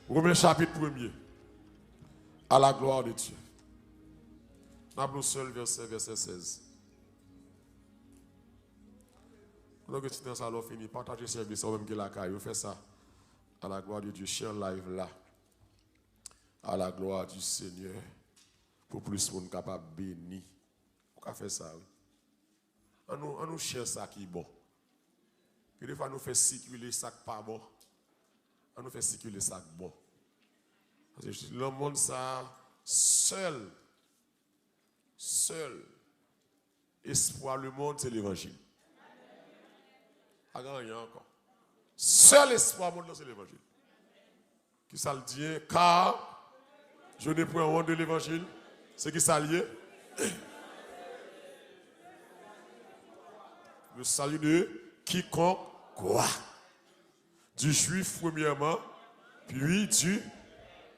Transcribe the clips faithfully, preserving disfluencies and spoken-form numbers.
Romen chapit premye. À la gloire de Dieu. N ap li yon sèl vèsè, vèsè sèz. Pandan ke ti tan sa lè w fini, pataje sèvis la, ou menm ki lakay ou, fè sa. À la gloire de Dieu, share live la. À la gloire du Seigneur. Pou plis moun kapab beni. Ou ka fè sa, wi. An nou, an nou share sa ki bon. Gen defwa nou fè sikile sa k pa bon. An nou fè sikile sa k bon. Paske nan mond sa, sèl, sèl espwa lemonn, se levanjil. Pa gen anyen ankò. Sèl espwa mond lan, se levanjil. Kisa l di? Car je n'ai point honte de l'évangile. Se kisa l ye? Le salut de quiconque croit. Du juif premièrement, puis du,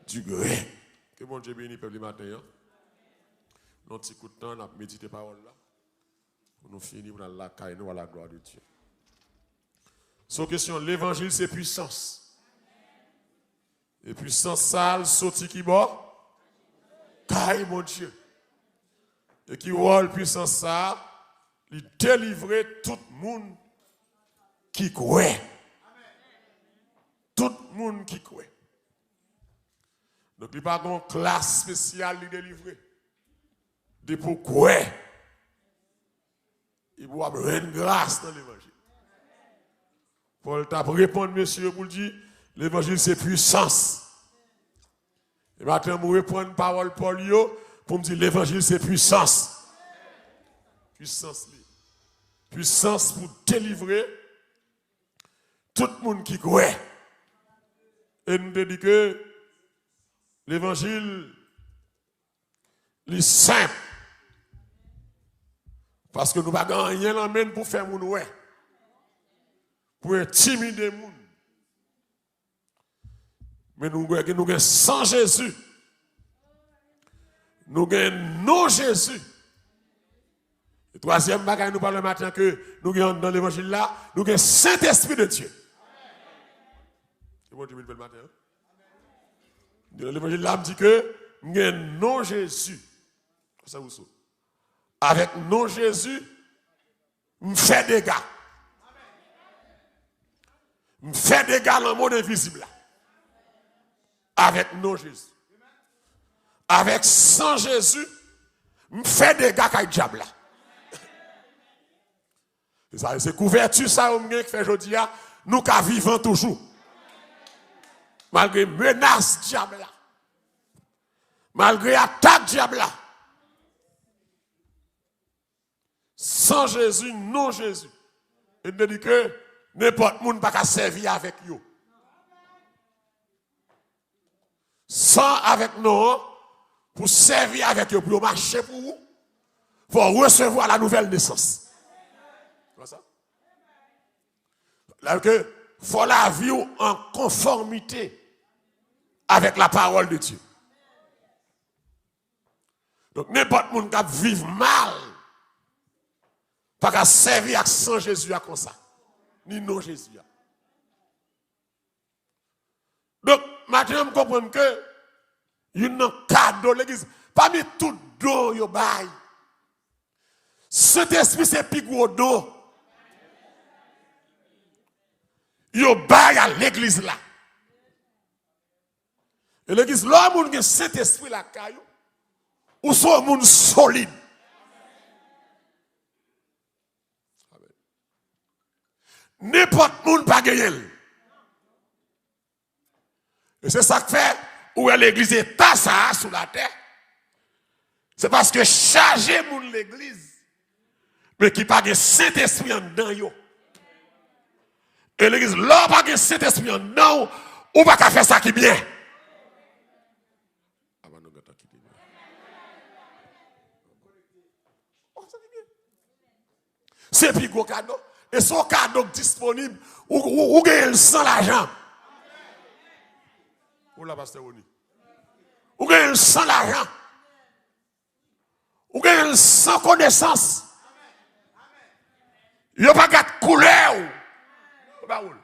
du grec. Ke Bondye beni pèp li maten an. Nan ti kout tan, n ap medite pawòl la. Pou nou fini, pou n al lakay nou, à la gloire de Dieu. Se yon kesyon, levanjil se pwisans. E pwisans sa a, l soti ki bò? Kay Bondye. E ki wòl pwisans sa a? Li delivre tout moun ki kwè. Tout moun ki kwè. Donk, li pa gen yon klas espesyal li delivre. Depi w kwè, epi w ap jwenn gras nan levanjil. Pòl t ap reponn mesye yo pou l di, levanjil se pwisans. E maten, m reprann pawòl Pòl yo pou m di, levanjil se pwisans. Pwisans li. Pwisans pou delivre tout moun ki kwè. E nou te di ke levanjil, li senp. Paske nou pa gen anyen nan men n pou fè moun wè. Pou entimide moun. Men nou gen, nou gen san Jezi. Nou gen non Jezi. E twazyèm bagay nou pale maten an ke nou gen anndan levanjil la, nou gen Sentespri de Dye. Se Bondye ki beni maten an. Nan levanjil la, m di ke m gen non Jezi. Konsa ou sou. Avèk non Jezi, m fè dega. M fè dega nan mond envizib la. Avèk non Jezi. Avèk san Jezi, m fè dega kay dyab la. Se sa, se kouvèti sa yo m gen ki fè jodi a, nou ka vivan toujou. Malgre menas dyab la. Malgre atak dyab la. San Jezi, non Jezi. E m te di ke nenpòt moun pa ka sèvi avèk yo. San avèk non an, pou sèvi avèk yo, pou yo mache pou ou, fò w resevwa la nouvèl nesans. Wè sa? Lè ke fò lavi w an konfòmite avèk la pawòl de Dye. Donk, nenpòt moun k ap viv mal pa ka sèvi ak san Jezi a konsa, ni non Jezi a. Donk, maten an, m konprann ke youn nan kado legliz, pami tout don yo bay, Sentespri se pi gwo don yo bay a legliz la. E legliz, lè yon moun gen Sentespri lakay ou, ou se yon moun solid. Amen. Nenpòt moun pa genyen l. E se sa k fè ou wè legliz eta sa a sou latè. Se paske chaje moun legliz, men ki pa gen Sentespri anndan yo. E legliz, lè w pa gen Sentespri anndan w, ou pa ka fè sa ki byen. Apa nou gentan kite byen? Se pi gwo kado. E se yon kado k disponib. Ou, ou, ou genyen l san lajan. Ou la, pastè Rony. Ou genyen l san lajan. Ou genyen l san konesans. Yo pa gad koulè w. Yo ba ou l.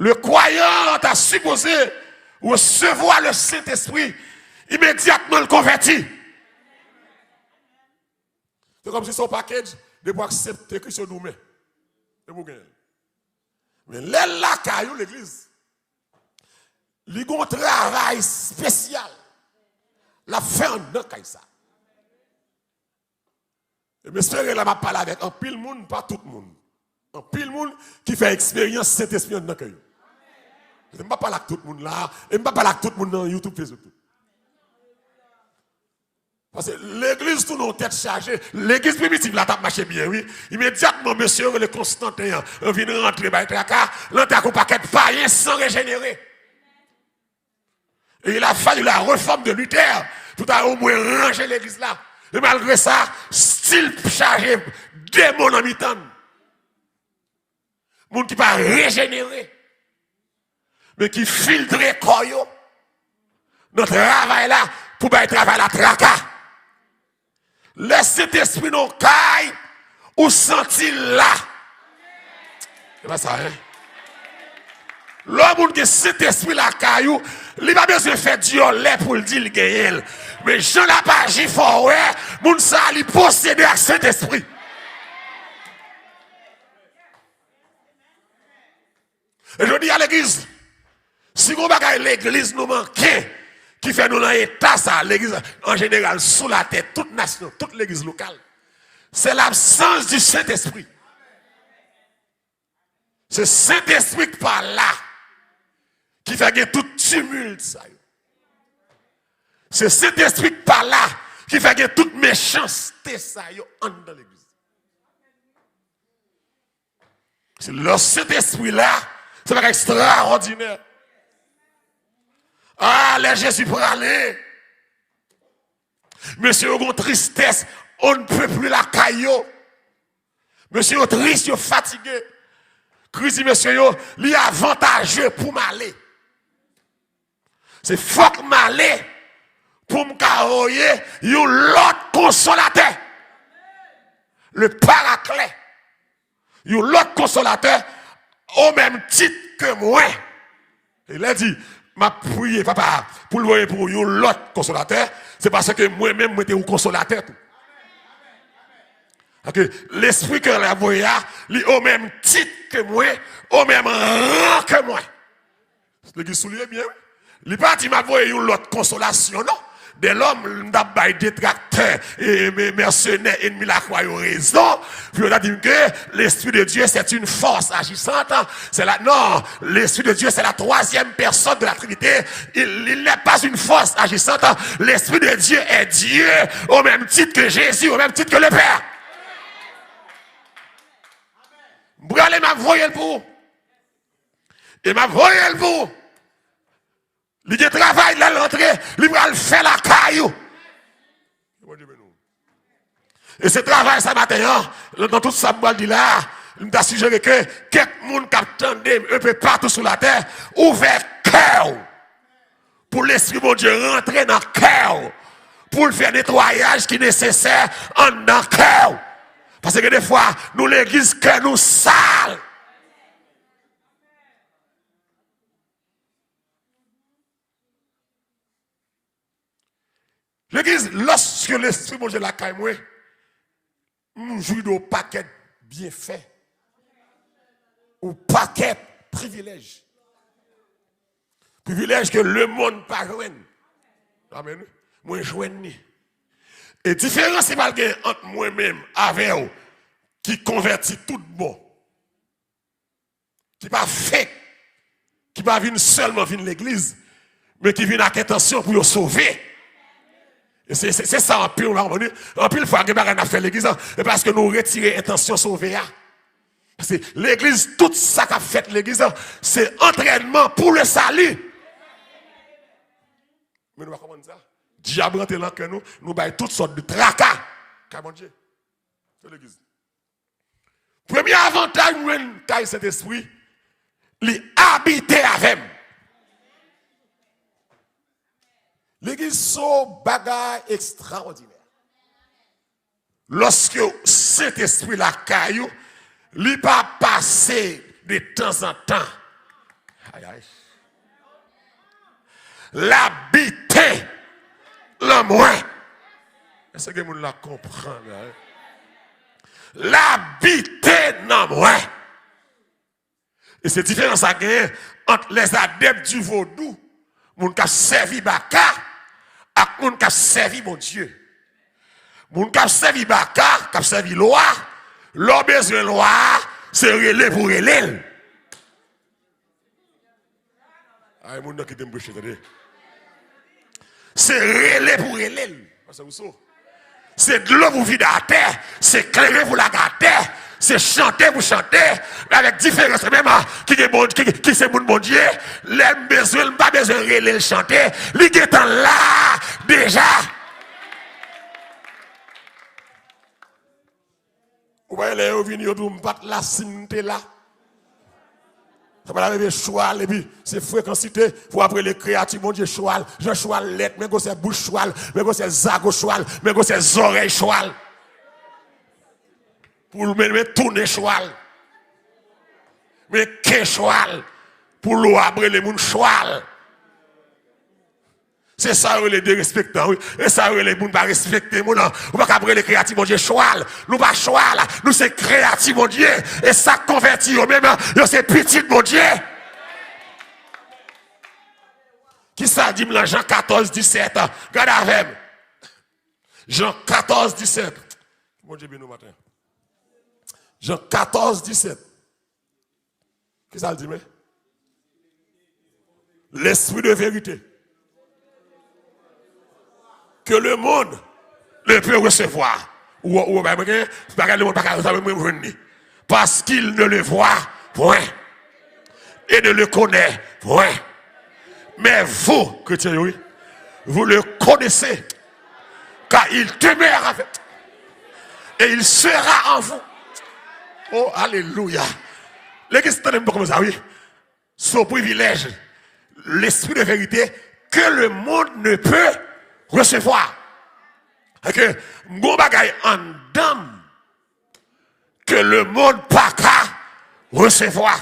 Le kwayan ta sipoze resevwa le Sentespri imedyatman l konvèti. Se kòmsi se yon package, depi w aksepte Kris yo di w men. Depi w genyen l. Men lè l lakay ou legliz, li gon travay espesyal l ap fè anndan kay sa. E m espere la m ap pale avèk anpil moun, pa tout moun. Anpil moun ki fè eksperyans Sentespri anndan kè yo. M pa pale ak tout moun la, e m pa pale ak tout moun nan YouTube, Facebook tou. Paske legliz tounen yon tèt chaje. Legliz primitif la t ap mache byen, wi. Imedyatman, mesye yo rele Konstanten an vin rantre bay traka, l antre ak yon pakèt payen san rejenere. Et il a fallu la réforme de Luther pou ta omwen ranje legliz la. E malgre sa, still chaje demon nan mitan n. Moun ki pa rejenere, men ki filtre kò yo nan travay la pou bay travay la traka. Lè Sentespri nan yon kay, ou santi l la. Se pa sa, en? Lè yon moun gen Sentespri lakay ou, li pa bezwen fè dyòlè pou l di l genyen l. Men jan l ap aji, fò w wè, moun sa a, li posede ak Sentespri. E jodi a, legliz, si gon bagay legliz nou manke, ki fè nou nan eta sa, legliz an jeneral sou latè, tout nasyon, tout legliz lokal, se labsans di Sentespri. Se Sentespri k pa la ki fè gen tout timil sa yo. Se Sentespri k pa la ki fè gen tout mechanste sa yo anndan legliz. Se lè Sentespri la, se bagay ekstraòdinè. Ah, lè Jezi prale, mesye yo gon tristès on ne peut plus lakay yo. Mesye yo tris, yo fatige. Kris di mesye yo, li avantaje pou m ale. Se fòk m ale pou m ka voye yon lòt konsolatè. Le Paraklet. Yon lòt konsolatè, o menm tit ke mwen. E lè di, m ap priye Papa pou l voye pou ou yon lòt konsolatè, se paske mwen menm, mwen te yon konsolatè tou. Paske lespri ke l ap voye a, li o menm tit ke mwen, o menm ran ke mwen. Legliz sou li ye byen, wi. Li pa di, "M ap voye yon lòt konsolasyon," non. Dèlòm, m t ap bay detraktè e mè-, mèsenè, ènmi lakwa yo rezon, pou yo ta di m ke l'Esprit de Dieu, c'est une force agissante. C'est la, non, l'Esprit de Dieu, c'est la troisième personne de la Trinité. Il, il n'est pas une force agissante. L'Esprit de Dieu est Dieu au même titre que Jésus, au même titre que le Père. M prale, m ap voye l pou ou. E m ap voye l pou ou. Li gen travay lè l rantre, li pral fè lakay ou. Bondye beni w. E se travay sa maten an, nan tout sa m pral di la, m ta sijere ke kèk moun k ap tande m, un peu partout sou latè, ouvè kè w pou Lespri Bondye rantre nan kè w, pou l fè netwayaj ki nesesè anndan kè w. Paske gen de fwa, nou legliz, kè nou sal. Legliz, lòske Lespri Bondye lakay mwen, m jwi de yon pakèt byenfè, yon pakèt privilèj. Privilèj ke lemonn pa jwenn. Amèn. Mwen jwenn li. E diferans ki pral gen ant mwen menm avè w, ki konvèti tout bon, ki pa fake, ki pa vin sèlman vin legliz, men ki vin ak entansyon pou yo sove. E se, se, se sa anpil, anpil fwa, gen bagay n ap fè legliz lan, e paske nou retire entansyon sove a. Paske legliz, tout sa k ap fèt legliz lan, se antrènman pou le sali. Men nou pa konprann sa. Dyab rantre nan kè nou, nou bay tout sòt de traka. Kay Bondye. Se legliz. Premye avantaj m jwenn kay Sentespri, li abite avè m. Legliz se yon bagay ekstraòdinè. Lòske Sentespri lakay ou, li pa pase de tanzantan. Ay, ay. L abite nan mwen. Èske gen moun la k konprann la? L abite nan mwen. E se diferans sa genyen ant les adeptes du vodou, moun k ap sèvi baka, ak moun k ap sèvi Bondye. Moun k ap sèvi baka, k ap sèvi lwa, lè w bezwen lwa a, se rele pou rele l. Ay, moun nan kite m preche, tande. Se rele pou rele l. Pastè Rousseau. Se dlo pou vide atè, se kleren pou lage atè, se chante pou chante, men avèk diferans menm ki gen Bondye, ki, ki se moun Bondye, lè m bezwen l, m pa bezwen rele l chante, li gentan la deja. Ou pa wè lè yo vini, yo di w, "M pa t la, si m te la." Sa pa ta leve chwal, epi se frekansite pou w ap rele kreyati Bondye chwal. Jan chwal lèd, men gwosè bouch chwal, men gwosè zago chwal, men gwosè zòrèy chwal. Pou l men, men tounen chwal. Men ken chwal. Pou l w ap rele moun chwal. Se sa yo rele derespektan, wi. E sa yo rele moun pa respekte moun. Ou pa ka rele kreyati Bondye chwal. Nou pa chwal. Nou se kreyati Bondye. E sa k konvèti yo menm, yo se pitit Bondye. Kisa l di m lan Jan katòz disèt? Gade avè m. Jan katòz disèt. Bondye beni w maten. Jan katòz disèt. Kisa l di, men? L'esprit de vérité, que le monde ne peut recevoir. Ou, ou, bagay mwen gen, bagay lemonn pa ka, sa mwen jwenn li. Parce qu'il ne le voit point et ne le connaît point. Mais vous, kretyen yo, wi, vous le connaissez, car il demeure avec, et il sera en vous. Oh, alelouya. Legliz, tande m poko konsa, wi. Se yon privilèj. L'esprit de vérité que le monde ne peut recevoir. Paske m gon bagay anndan m ke lemonn pa ka resevwa.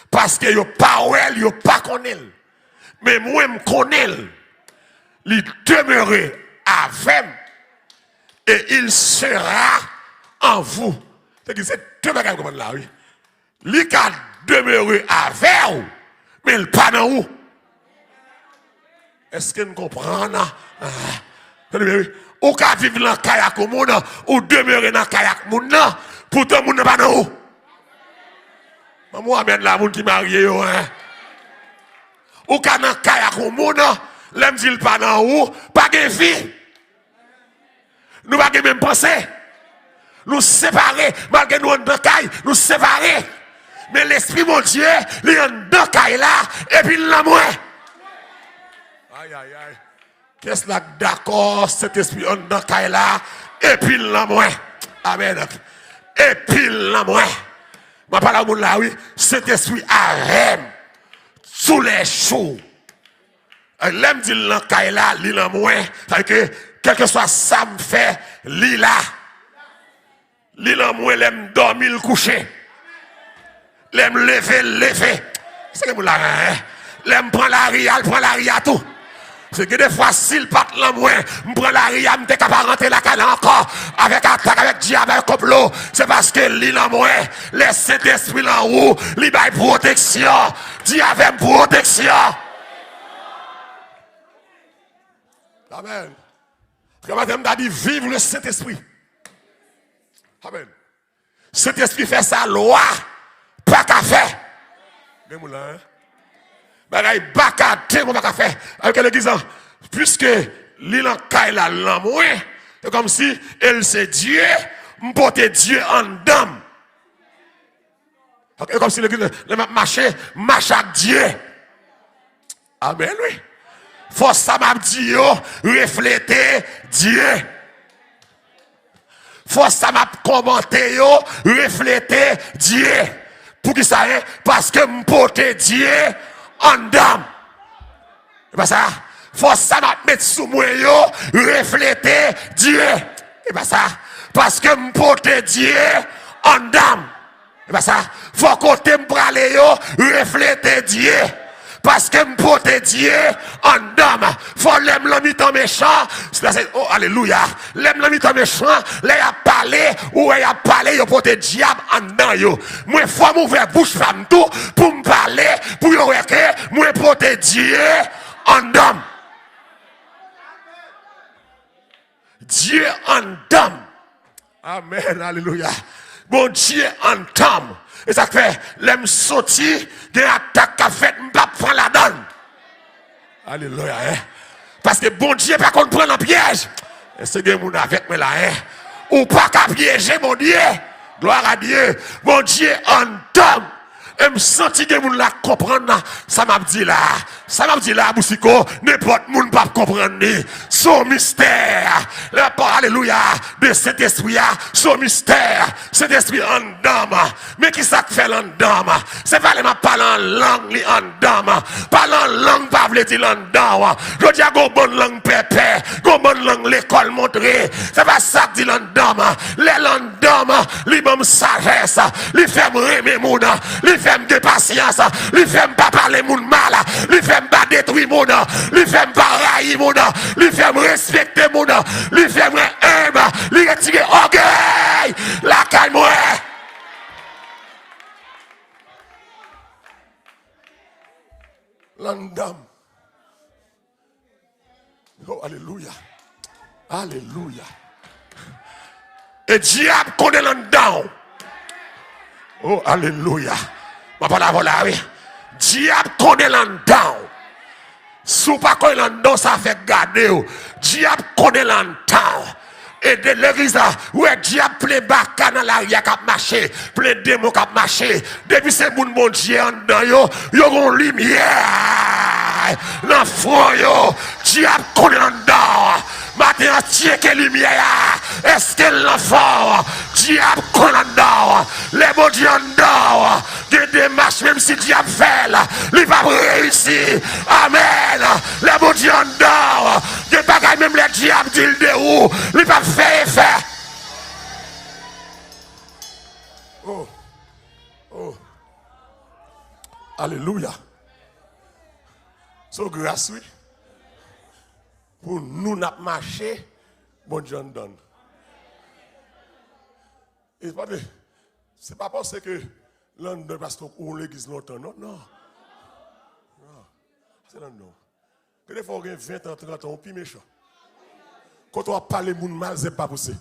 Paske yo pa wè l, yo pa konnen l. Men mwen, m konnen l. Li demere avè m, et il sera en vous. Se ki se de bagay m konprann la, wi. Li ka demere avè w, men l pa nan ou. Èske n konprann? Ah. Tande byen, wi. Ou ka viv nan kay ak yon moun, ou demere nan kay ak moun nan, poutan moun nan pa nan ou. Ban m yon amèn la, moun ki marye yo, en. Ou ka nan kay ak yon moun, lè m di l pa nan ou, pa gen vi. Nou pa gen menm panse. Nou separe, malgre nou anndan kay, nou separe. Men Lespri Bondye, li anndan kay la, epi l nan mwen. Ay, ay, ay. Kiyès la k dakò, Sentespri anndan kay la, epi l nan mwen? Amèn. Epi l nan mwen. Mwen pale ak moun la, wi. Sentespri avè m. Tou lè jou. Lè m di l nan kay la, li nan mwen. Sa vle di ke, kèlkeswa sa m fè, li la. Li nan mwen, lè m dòmi, l kouche. Lè m leve, l leve. Se gen moun la, en? Lè m pran lari a, l pran lari a tou. Se gen de fwa, si l pa t nan mwen, m pran lari a, m te ka pa rantre lakay la ankò. Avèk atak, avèk dyab, avèk konplo. Se paske li nan mwen. Lè Sentespri nan ou, li bay pwoteksyon. Di avè m, pwoteksyon. Amèn. Frè, maten, m ta di, vive le Saint-Esprit. Amèn. Sentespri fè sa lwa pa ka fè. Gen moun la, en? Bagay baka demon pa ka fè. Avèk legliz la, piske li nan kay la, l nan mwen, se kòmsi, e l se Dye, m pote Dye anndan m. E kòmsi legliz la, lè m ap mache, m mache ak Dye. Amèn, wi. Fòs sa m ap di yo reflete Dye. Fòs sa m ap kòmante yo reflete Dye. Poukisa, en? Paske m pote Dye anndan m. E pa sa? Fòs sa m ap met sou mwen yo reflete Dye. E pa sa? Paske m pote Dye anndan m. E pa sa, fò kote m prale yo reflete Dye. Paske m pote Dye anndan m. Fò lè m nan mitan mechan, se, se, oh, alelouya. Lè m nan mitan mechan, lè y ap pale, ou wè y ap pale, yo pote dyab anndan yo. Mwen, fò m ouvè bouch pa m tou, pou m pale, pou yo wè ke mwen pote Dye anndan m. Dye anndan m. Amèn, alelouya. Bondye anndan m. E sa k fè, lè m soti, gen atak k ap fèt, m p ap pran ladan l. Alelouya, en. Paske Bondye pa konn pran nan pyèj. Èske gen moun avèk mwen la, en? Ou pa ka pyeje Bondye. Glwa a Dye. Bondye anndan m. E m santi gen moun la k konprann sa m ap di la. Sa m ap di la, Bousiko, nenpòt moun p ap konprann li. Se yon mistè. Lè pa, alelouya, de Sentespri a, se yon mistè. Sentespri anndan m. Men ki sa k fè l anndan m? Se pa lè m ap pale an lang li anndan m. Pale an lang pa vle di l anndan w. Jodi a, gon bann lang pèpè, gon bann lang lekòl montre. Se pa sa k di l anndan m. Lè l anndan m, li ban m sajès, li fè m renmen moun, li fè m gen pasyans, li fè m pa pale moun mal, li fè m pa detwi moun, li fè m pa rayi moun, li fè m respekte moun, li fè mwen enb, li retire ògèy lakay mwen. L anndan m. Oh, alelouya. Alelouya. E dyab konnen l anndan w. Oh, alelouya. M ap pale avè w la, wi. Dyab konnen l anndan w. Si w pa konnen l anndan w, sa fè gade w. Dyab konnen l anndan w. E de legliz la, ou wè dyab plen baka nan lari a k ap mache, plen demon k ap mache. Depi se moun Bondye anndan yo, yo gon limyè nan fwon yo. Dyab konnen anndan. Maten an, tcheke limyè a. Èske l nan fwon? Dyab konnen anndan. Lè Bondye anndan, gen demach, menm si dyab fè l, li p ap reyisi. Amèn. Lè Bondye anndan, gen bagay menm lè dyab di l de ou, li p ap fè efè. Oh, oh. Alelouya. Se yon gras, wi. Pou nou n ap mache, Bondye anndan n. E pa de, se pa panse ke l anndan paske ou legliz lontan, non, non. Non. Se l anndan w. Gen de fwa w gen ven tan, trant an, ou pi mechan. Kote w ap pale moun mal, zèb pa pouse.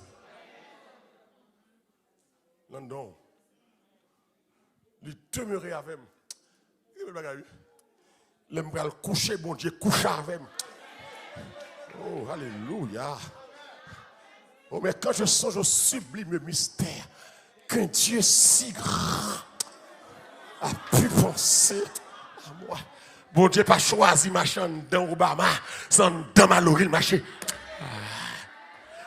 L anndan w. Li demere avè m. Li bèl bagay, wi. Lè m pral kouche, Bondye kouche avè m. Oh, alelouya. Oh, mais quand je songe au sublime mystère qu'un Dieu si grand a pu penser à moi. Bondye pa chwazi mache anndan Obama, se anndan Malory l mache.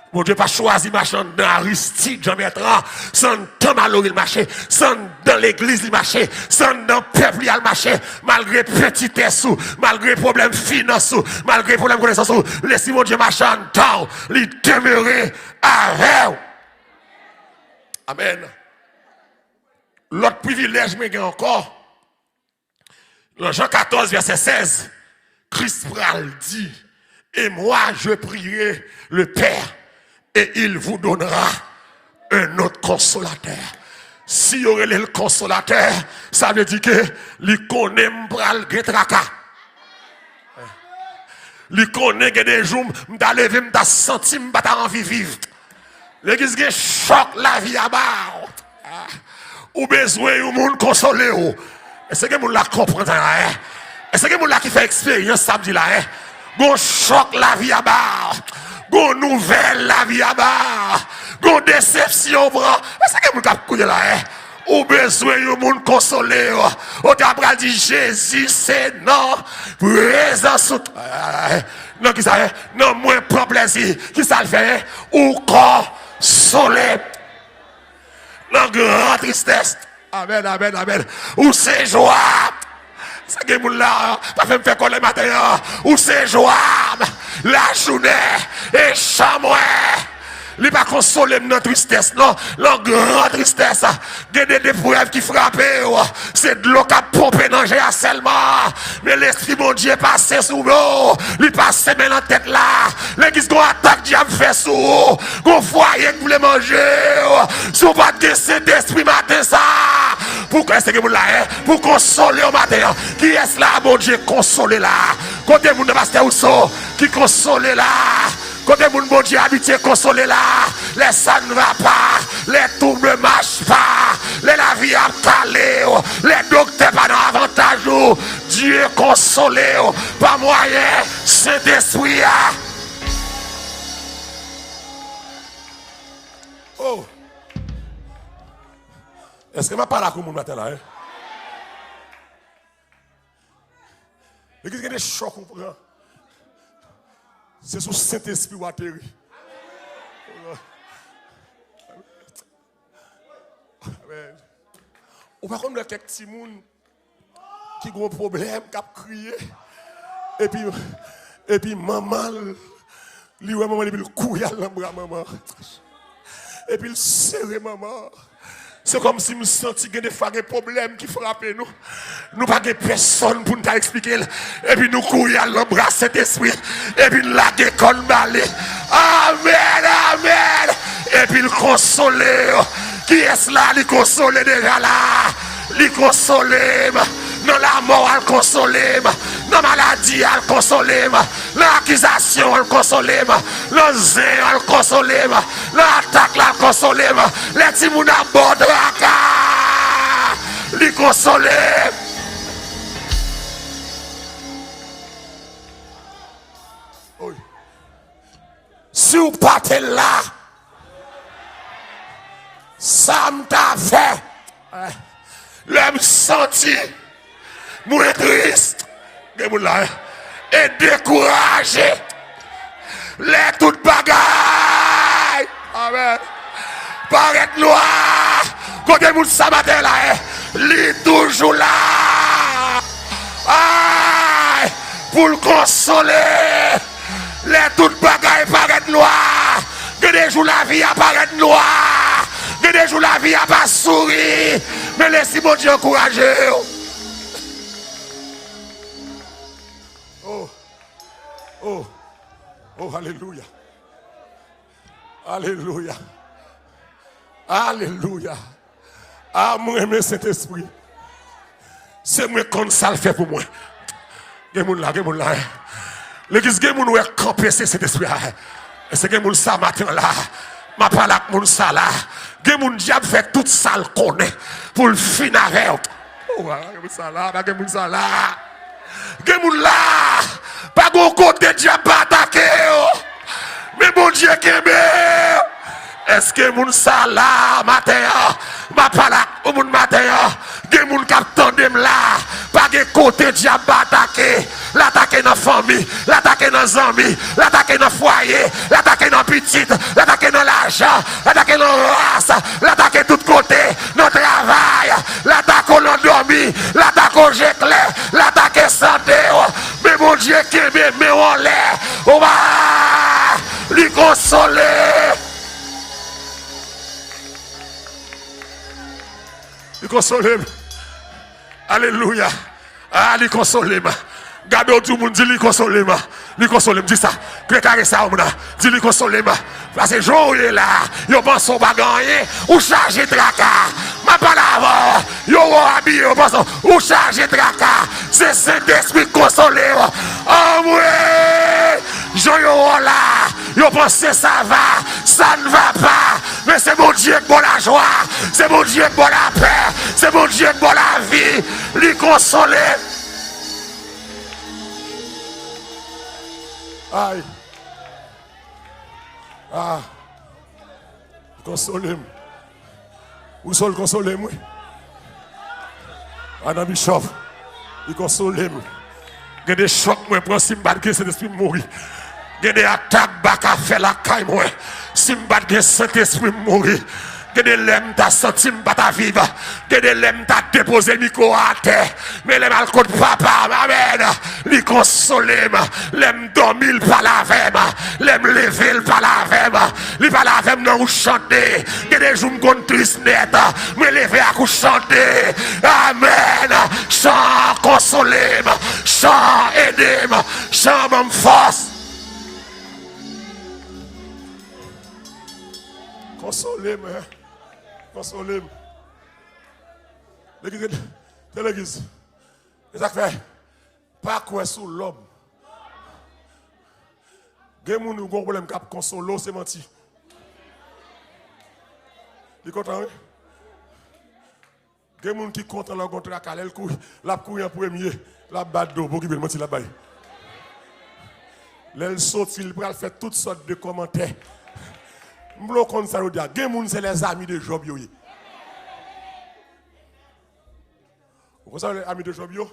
Bondye pa chwazi mache anndan Aristide, Jean Bertrand, se anndan Malory l mache, se anndan legliz li mache, se anndan pèp li al mache, malgre petitès ou, malgre pwoblèm finans ou, malgre pwoblèm konesans ou, lesi Bondye mache anndan w, li demere avè w. Amèn. Lòt privilèj mwen gen ankò, nan Jan katòz, vèsè sèz, Kris pral di, et moi, je prierai le Père, et il vous donnera un autre consolateur. Si yo rele l konsolatè, sa vle di ke li konnen m pral gen traka. Li konnen gen de jou m ta leve, m ta santi m pa ta anvi viv. Legliz, gen chòk lavi a ba w. Ou bezwen yon moun konsole w. Èske gen moun la k konprann sa la, en? Èske gen moun la ki fè eksperyans sa m di la, en? Gon chòk lavi a ba w. Gon nouvèl lavi a ba w. Gon desepsyon w pran. Èske gen moun k ap koute la, en? Ou bezwen yon moun konsole w. Ou ta pral di, Jezi se non, prezans ou. Nan kisa, en? Nan mwen pran plezi. Kisa l fè, en? Ou konsole. Nan gran tristès. Amèn, amèn, amèn. Ou se jwa. Sa gen moun la, pa fè m fè kòlè maten an. Ou se jwa m lajounen e chan mwen. Li pa konsole m nan tristès, non, nan gran tristès. Gen de eprèv ki frape w, se dlo k ap ponpe nan je a sèlman. Men Lespri Bondye pase sou w, li pase men nan tèt la. Legliz, gon atak dyab fè sou ou, gon fwaye k vle manje w. Si w pa t gen Sentespri maten sa, pou, èske gen moun la, en? Pou konsole w maten an. Kiyès la Bondye konsole la? Kote moun nan, pastè Rousseau, ki konsole la? Kote moun Bondye abitye konsole la? Lè sa n va pa, lè tou ne mach pa, lè lavi ap kale w, lè doktè pa nan avantaj ou, Dye konsole w pa mwayen Sentespri a. Oh! Èske m ap pale ak yon moun maten la, en? Legliz, gen de chòk ou pran. Se sou Sentespri w ateri. Amen. Ou pa konn lè kèk timoun ki gon pwoblèm, k ap kriye, epi, epi manman l, li wè manman l, epi l kouri al nan bra manman. Epi l sere manman. Se kòmsi m santi gen de fwa gen pwoblèm ki frape nou. Nou pa gen pèsonn pou n ta eksplike l. Epi nou kouri al nan bra Sentespri. Epi n lage kò n ba li. Amèn, amèn. Epi l konsole w. Kiyès la li konsole deja la? Li konsole m. Nan lanmò a l konsole m. Nan maladi a l konsole m. Nan akizasyon an, l konsole m. Nan zen an, l konsole m. Nan atak la, l konsole m. Lè timoun ap ba w traka, li konsole m. Oy. Si w pa te la, sa m ta fè? Lè m santi mwen tris, gen moun la, e dekouraje, lè tout bagay, amèn, parèt nwa, kote moun sa maten la, e, li toujou la. Ay, pou l konsole. Lè tout bagay parèt nwa, gen de jou lavi a parèt nwa, gen de jou lavi a pa souri, men Lespri Bondye ankouraje w. Oh, oh, oh, alelouya. Alelouya. Alelouya. A, mwen renmen Sentespri. Se mwen konn sa l fè pou mwen. Gen moun la, gen moun la. Legliz, gen moun wè kanpe se Sentespri a. Èske gen moun sa maten la? M ap pale ak moun sa la. Gen moun dyab fè tout sa l konnen pou l fin avè w. Oh, pa gen moun sa la, pa gen moun sa la. Gen moun la, pa gon kote dyab pa atake yo. Men Bondye kenbe yo. Èske moun sa la maten an? M ap pale ak yon moun maten an. Gen moun k ap tande m la. Pa gen kote dyab pa atake. L atake nan fanmi, l atake nan zanmi, l atake nan fwaye, l atake nan pitit, l atake nan lajan, l atake nan ras, l atake tout kote, nan travay, l atake w nan dòmi, l atake w je klè, l atake sante w. Men Bondye kenbe men w anlè. Wa! Li konsole. Li konsole m. Alelouya. A, li konsole m. Gade w, di yon moun, di, li konsole m. Li konsole m, di sa. Klè kare sa, yon moun la. Di, li konsole m. Paske jan w ye la, yo panse w pa gen anyen, ou chaje traka. M ap pale avè w. Yo wè w abiye, yo panse w chaje traka. Se Sentespri k konsole w. Anmwe! Jan yo wè w la, yo panse sa va, sa n va pa. Men se Bondye k ba w lajwa, se Bondye k ba w lapè, se Bondye k ba w lavi. Li konsole. Ay. Ah. Konsole m. Ou sòl konsole m, wi. Ana Bishop, li konsole m. Gen de chòk mwen pran, si m pa t gen Sentespri, m mouri. Gen de atak baka fè lakay mwen. Si m pa t gen Sentespri, m mouri. Gen de lè m ta santi m pa ta viv. Gen de lè m ta depoze mikwo a atè. Men lè m al kot papa m, amèn, li konsole m. Lè m dòmi, l pale avè m. Lè m leve, l pale avè m. Li pale avè m nan yon chante. Gen de jou m konn tris nèt. Mwen leve ak yon chante. Amèn. Chan konsole m. Chan ede m. Chan ban m fòs. Konsole m, hein. Konsole m. Legliz, te legliz. E sa k fè, pa kwè sou lòm. Gen moun ou gon pwoblèm k ap konsole w, se manti. Li kontan, wi. Gen moun ki kontan lè w gon traka, lè l kouri, l ap kouri an premye, l ap bat do, pa okipe l, manti l ap bay. Lè l soti, l pral fè tout sòt de kòmantè. M vle w konn sa yo di a. Gen moun se lèzami de Jòb yo ye. Ou konn sa yo rele ami de Jòb yo?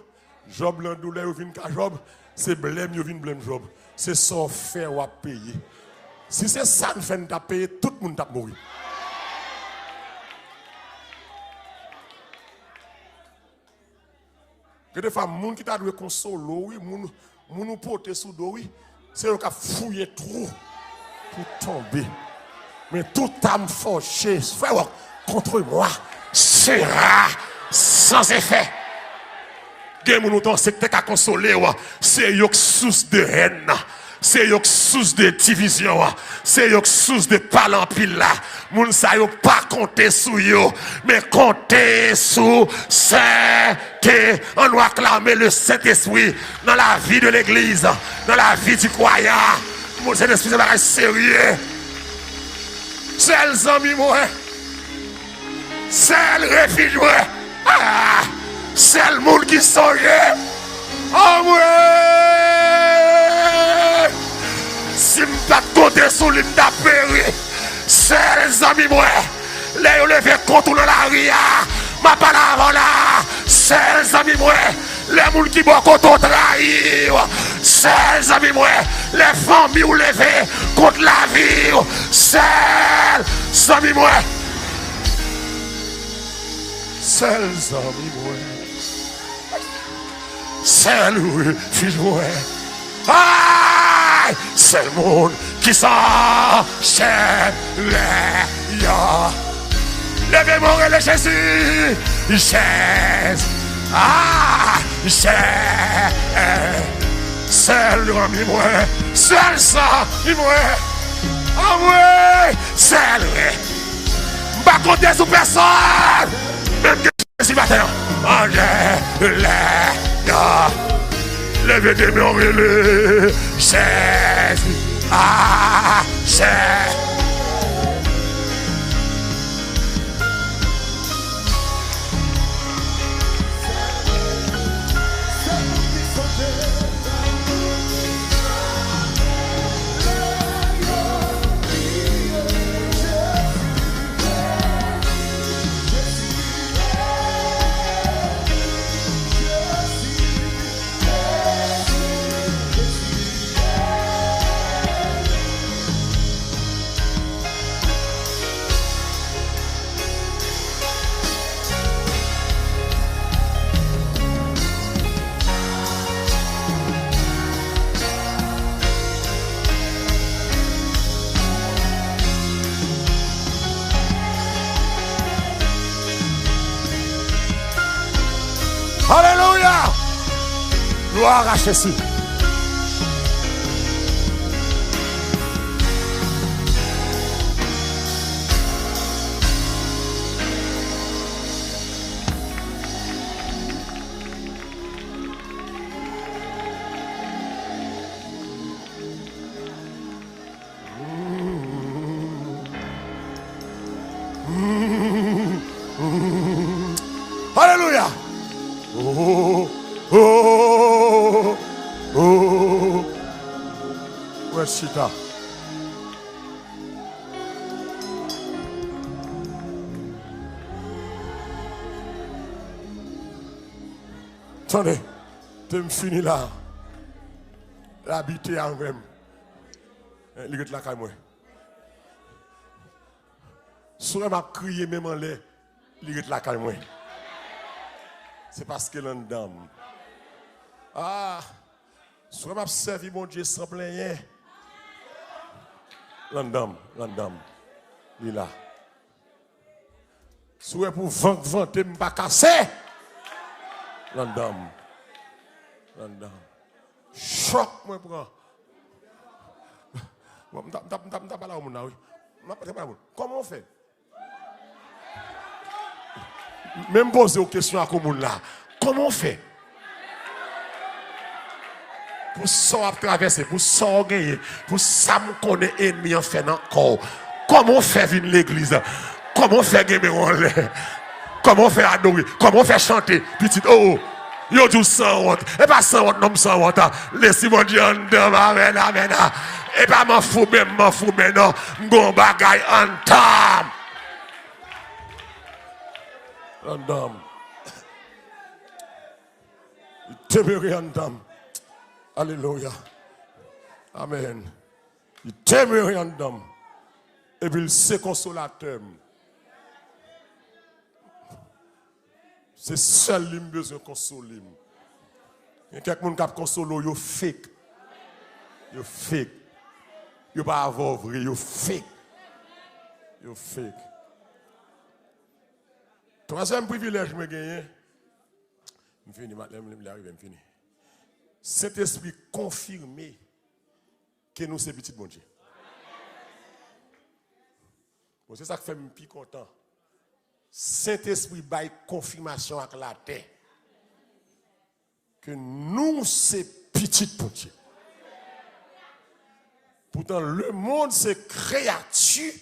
Jòb nan doulè yo vin ka Jòb, se blèm yo vin blèm Jòb. Se sa w fè w ap peye. Si se sa n fè n t ap peye, tout moun t ap mouri. Gen de fwa, moun ki ta dwe konsole w, wi, moun, moun ou pote sou do, wi, se yo k ap fouye twou pou tonbe. Men tout arme forgée, frè, contre moi sera sans effet. Gen moun ou t panse k te ka konsole w, se yo k sous de hèn. Se yo k sous de divizyon an. Se yo k sous de pale anpil la. Moun sa yo pa konte sou yo, men konte sou Sente. Ann nou aklame le Sentespri nan lavi de legliz, nan lavi di kwayan. Moun Sentespri se bagay serye. Sèl zanmi mwen. Sèl refij mwen. Ah! Sèl moun ki sonje. Anmwe! Si m pa t konte sou li, m t ap peri. Sèl zanmi mwen. Lè yo leve kont ou nan lari a, m ap pale avè w la. Sèl zanmi mwen. Lè moun ki bò kote w trayi w, sèl zanmi mwen. Lè fanmi w leve kont lavi w, sèl zanmi mwen. Sèl zanmi mwen. Sèl refij mwen. Ay! Sèl moun ki san chèlè yo. Leve men w, rele Jezi. Jezi. Ah, Jezi. Sèl zanmi mwen. Sèl zanmi mwen. Anmwe. Sèl re. M pa konte sou pèsòn. Menm ke Jezi maten an. Anjè lè yo. Leve de men w, rele Jezi. Ah, Jezi. Alelouya! Glwa a Jezi. Alelouya! Oh, oh, oh, oh. Mwen chita. Tande, te m fini la. L abite avè m. Eh, li ret lakay mwen. Si w wè m ap kriye menm anlè, li ret lakay mwen. Se paske l anndan m. Ah, si w wè m ap sèvi Bondye san plenyen, l anndan m, l anndan m. Li la. Si w wè pou van k vante m pa kase, l anndan m. L anndan m. Chòk mwen pran. Bon, m ta, m ta, m ta, m ta pale a moun la, wi. M ap pale a moun. Kòman w fè? Men m poze w kesyon ak yon moun la. Kòman w fè? Pou sa w ap travèse, pou sa w genyen, pou sa m konnen ènmi an fè nan kò w. Kòman w fè vin legliz? Kòman w fè gen men w anlè? Kòman w fè adore? Kòman w fè chante? Pitit, o, o. Yo di w sanwont. E pa sanwont non, m sanwont. Lespri Bondye anndan m, amèn, amèn. E pa manfouben, m manfouben non. M gon bagay anndan m. Anndan m. Li demere anndan m. Alelouya. Amèn. Li demere anndan m. Epi l se konsolatè m. Se sèl li m bezwen konsole m. Gen kèk moun k ap konsole w, yo fake. Yo fake. Yo pa avè w vre, yo fake. Yo fake. Twazyèm privilèj mwen genyen, m fini, maten m lè rive, m fini. Sentespri konfime ke nou se pitit Bondye. Bon, se sa k fè m pi kontan. Sentespri bay konfimasyon ak latè ke nou se pitit Bondye. Poutan, lemonn se kreyati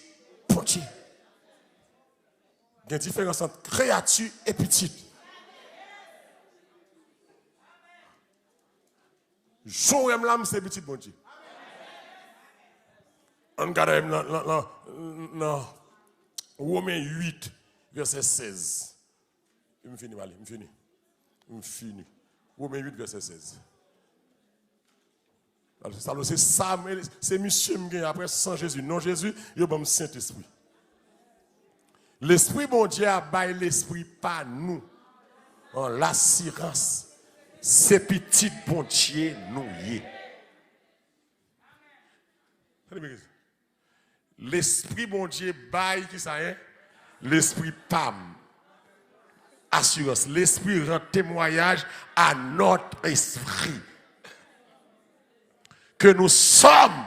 Bondye. Gen diferans ant kreyati e pitit. Jan w wè m la, m se pitit Bondye. Ann gade nan, nan, nan, nan Women uit, vèsè sèz. M fini, m ale, m fini. M fini. Women uit, vèsè sèz. Sa, se sa, se misye m gen apre san Jezi. Non Jezi, yo ban m Sentespri. Lespri Bondye a bay lespri pa nou an lasirans se pitit Bondye nou ye. Tande byen. Lespri Bondye bay ki sa ye? Lespri pa m. Asirans. Lespri rend témoignage à notre esprit que nous sommes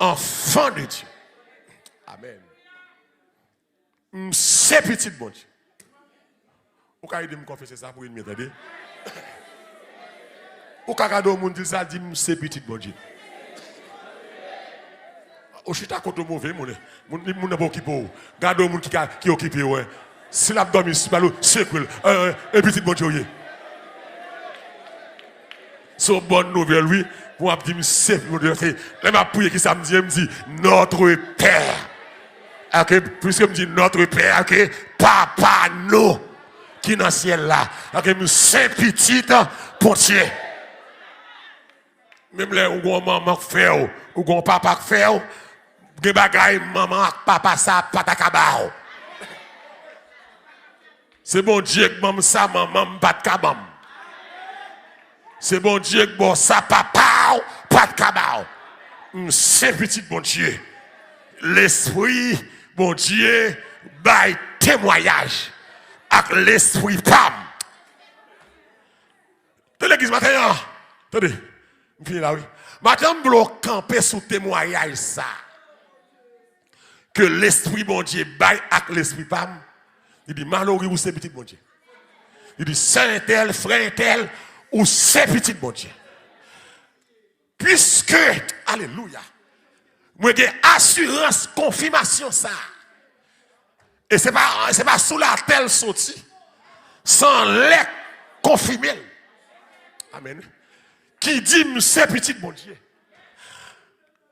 enfants de Dieu. Amèn. M se pitit Bondye. Ou ka ede m konfese sa pou ènmi an tande? Ou ka gade yon moun, di l sa, di, "M se pitit Bondye." Ou chita kote w move, moun, moun, moun nan pa okipe w. Gade yon moun ki ka, ki okipe w, wi. Si l ap dòmi, si pa l, sekwe l. E, e, e pitit Bondye w ye. Se yon bòn nouvèl, wi. Pou w ap di, "M se pitit Bondye." Lè m ap priye, ki sa m di? M di, "Notre Père." Oke, piske m di, "Notre Père," oke, Papa nou ki nan syèl la. Oke, m se pitit Bondye. Menm lè ou gon manman k fè w, ou gon papa k fè w, gen bagay manman ak papa sa pa ta ka ba w. Se Bondye k ban m sa manman m pa t ka ban m. Se Bondye k ba w sa papa w pa t ka ba w. M se pitit Bondye. Lespri Bondye bay temwayaj ak lespri pa m. Tande legliz maten an. Tande. M fini la, wi. Maten an, m vle w kanpe sou temwayaj sa a. Ke Lespri Bondye bay ak lespri pa m. Li di, "Malory, ou se pitit Bondye." Li di, "Sè entèl, frè entèl, ou se pitit Bondye." Piske, alelouya, mwen gen asirans konfimasyon sa a. E se pa, se pa sou latè l soti. Se anlè k konfime l. Amèn. Ki di m se pitit Bondye.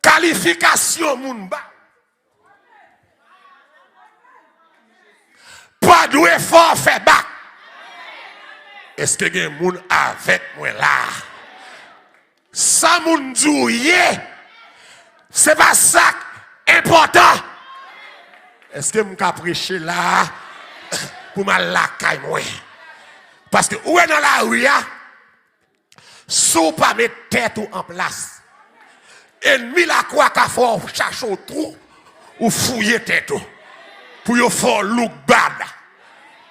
Kalifikasyon moun ba. Pa dwe fè w fè bak. Èske gen moun avèk mwen la? Sa moun di w ye, se pa sa k enpòtan. Èske m ka preche la a pou m al lakay mwen? Paske ou wè nan lari a, si w pa met tèt ou an plas, enmi lakwa ka fè w chache w twou, ou fouye tèt ou, pou yo fè w look bad.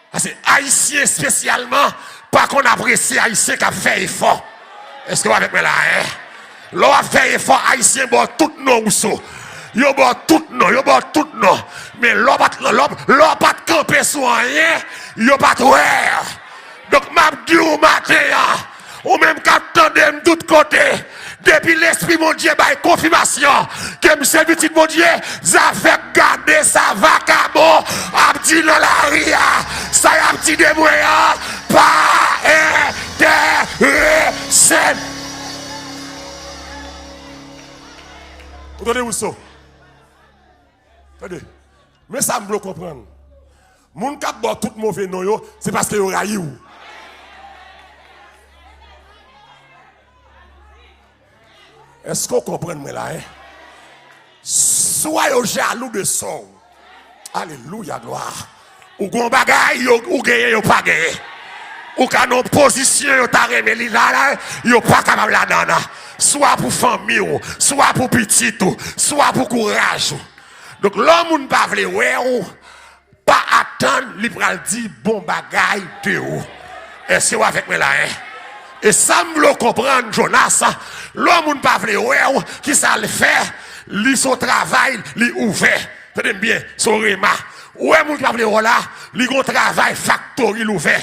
Paske Ayisyen espesyalman pa konn apresye Ayisyen k ap fè efò. Èske w avèk mwen la, en? Lè w ap fè efò, Ayisyen ba w tout non, Rousseau. Yo ba w tout non, yo ba w tout non. Men lè w pa t, lè w, lè w pa t kanpe sou anyen, yo pa t wè. Donk, m ap di w maten an, ou menm k ap tande m tout kote, depi Lespri Bondye bay konfimasyon ke m se pitit Bondye, zafè gade sa vakabon ap di nan lari a, sa y ap di de mwen an, pa enterese m. Ou tande, Rousseau? Tande. Men sa m vle w konprann. Moun k ap ba w tout move non yo, se paske yo rayi w. Èske w konprann mwen la, en? Swa yo jalou de sa w. Alelouya, glwa. Ou gon bagay, yo, ou genyen, yo pa genyen. Ou ka nan yon pozisyon, yo ta renmen li la, la, yo pa kapab ladan l. Swa pou fanmi w, swa pou pitit ou, swa pou kouraj ou. Donk, lè yon moun pa vle wè w, pa atann li pral di bon bagay de ou. Èske w avèk mwen la, en? E sa m vle w konprann, Jonas, lè yon moun pa vle wè w, kisa l fè? Li se yon travay, li ouvè. Tande m byen, se yon rema. Ou wè moun ki pa vle wè w la, li gon travay faktori l ouvè.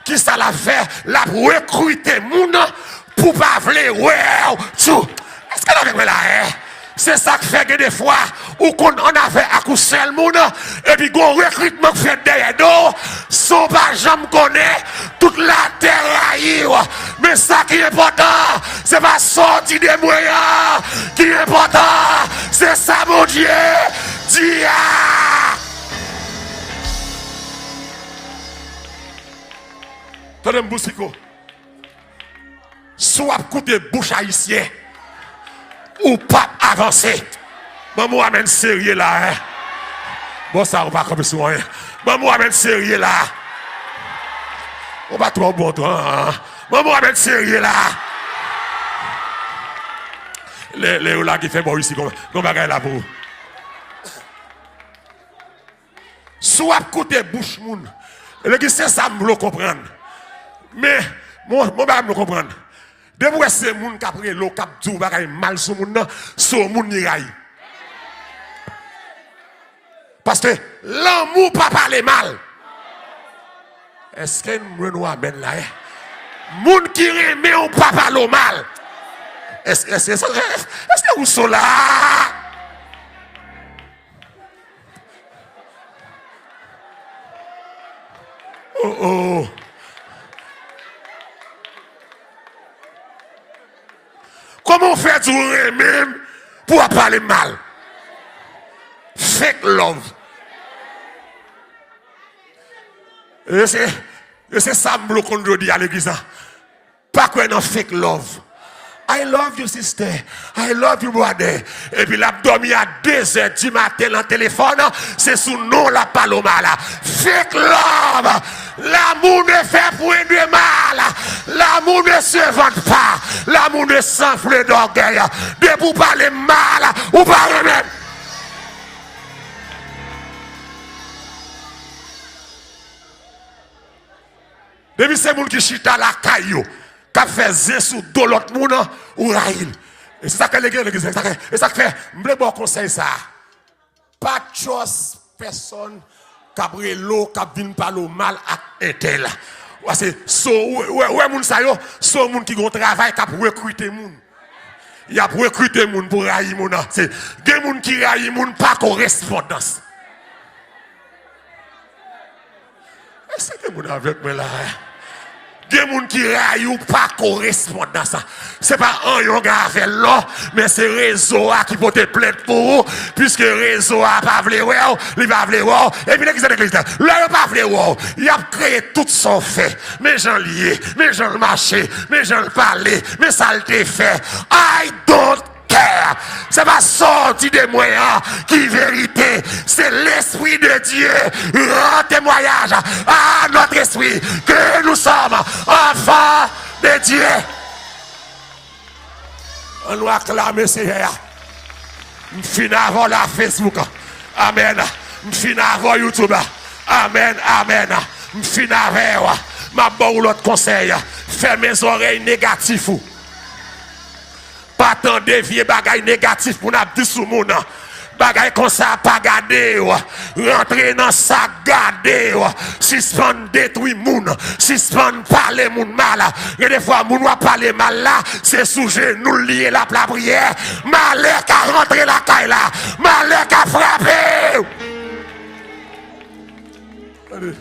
Kisa l ap fè? L ap rekrite moun pou pa vle wè w tjou. Èske n avèk mwen la, en? Se sa k fè gen defwa ou konn annafè ak yon sèl moun, epi gon rekritman k fèt dèyè do w, san w pa janm konnen, tout latè rayi w. Men sa ki enpòtan, se pa sa w di de mwen an ki enpòtan, se sa Bondye di a. Tande m, Bousiko. Si w ap koute bouch Ayisyen, ou p ap avanse. Ban m yon amèn serye la, en. Bon, sa, ou pa kanpe sou anyen. Ban m yon amèn serye la. Ou pa twò bon, twò, an. Ban m yon amèn serye la. Lè, lè yo lage fè bò isi, gon, gon bagay la pou ou. Si w ap koute bouch moun, legliz, se sa m vle w konprann. Men, mon, mon bagay m vle w konprann. Depi w wè se moun k ap rele w, k ap di w bagay mal sou moun nan, se yon moun li rayi. Paske lanmou pa pale mal. Èske m jwenn yon amèn la, en? Moun ki renmen w pa pale w mal. Èske, èske, èske, èske ou sou la? Oh, oh. Kòman w fè di w renmen m pou w ap pale m mal? Fake love. E se, e se sa m vle w konn jodi a legliz la. Pa kwè nan fake love. I love you, sister. I love you, brother. Epi l ap dòmi a de zè di maten nan telefòn, se sou non l ap pale w mal la. Fake love. L'amour ne fait point de mal. L'amour ne se vante pas. L'amour ne s'enfle d'orgueil. Depi w pale m mal, ou pa renmen m. Depi se moun ki chita lakay yo, k ap fè zen sou do lòt moun, ou rayi l. E se sa k fè legliz, legliz, e sa k fè, e sa k fè, m vle ba w konsèy sa a. Pa trust pèsòn k ap rele w, k ap vin pale w mal ak entèl. Paske so, ou wè, ou wè moun sa yo, se yon moun ki gon travay k ap rekrite moun. Y ap rekrite moun pou rayi moun nan. Se, gen moun ki rayi moun pa korespondans. Èske gen moun avèk mwen la? Gen moun ki rayi w pa korespondans. Se pa anyen w gen avè l non, men se rezo a ki pote plent pou ou, piske rezo a pa vle wè w, li pa vle wè w. Epi legliz, legliz la, lè yo pa vle wè w, y ap kreye tout sa w fè. Men jan l ye, men jan l mache, men jan l pale, men sa l te fè. I don't care. Se pa sòti de mwen an ki verite. Se Lespri de Dye rend temwayaj à notre esprit que nous sommes enfants de Dieu. Ann nou aklame Seyè a. M fin avè w la Facebook. Amèn. M fin avè w YouTube. Amèn, amèn. M fin avè w. M ap ba w lòt konsèy. Fèmen zòrèy negatif ou. Pa tande vye bagay negatif moun ap di sou moun. Bagay konsa pa gade w. Rantre nan sa k gade w. Sispann detwi moun. Sispann pale moun mal. Gen de fwa moun w ap pale mal la, se sou jenou l li ye l ap lapriyè. Malè ka rantre lakay la. Malè ka frape w. Tande.